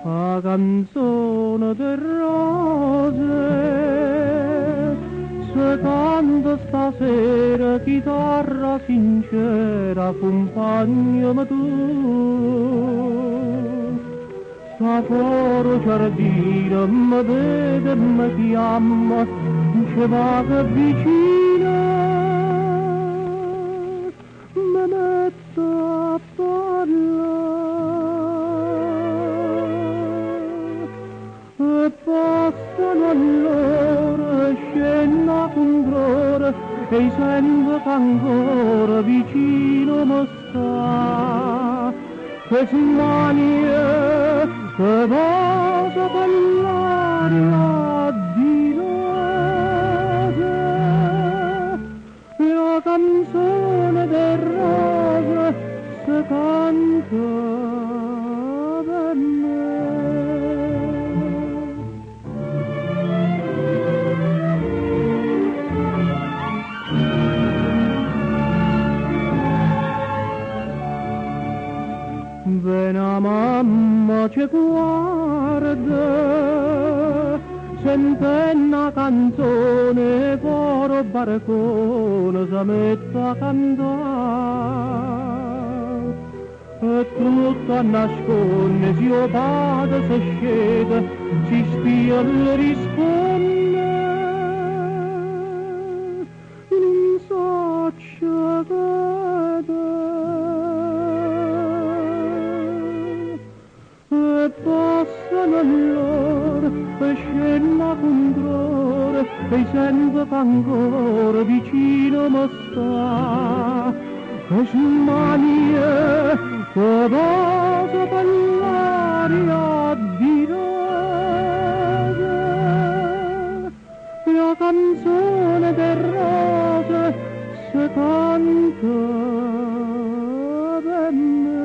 A canzone de rose se canta stasera, chitarra sincera, accompagnami tu. Sta fuori 'o ciardino, me vede e me chiamma, nce vaco vicino, me metto a parlà. E passano ll'ore, scenne 'a cuntrora e i' sento ca ancora vicino me sta. Che smanie che vaso pe' ll'aria di rose, la canzone d' 'e rose se canta pe' me. Vene 'a mamma ce guarda, sentenne 'a canzone fore 'o barcone se mette a cantà. E tutto annasconne si 'o pate se sceta, si spia lle risponne, Nun saccio che d'è. E passano ll'ore e scenne 'a cuntrora e i' sento ca ancora vicino me sta. Che smanie che vaso pe' ll'aria di rose, la canzone d' 'e rose se canta pe' me.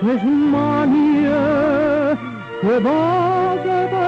Che smanie che vaso.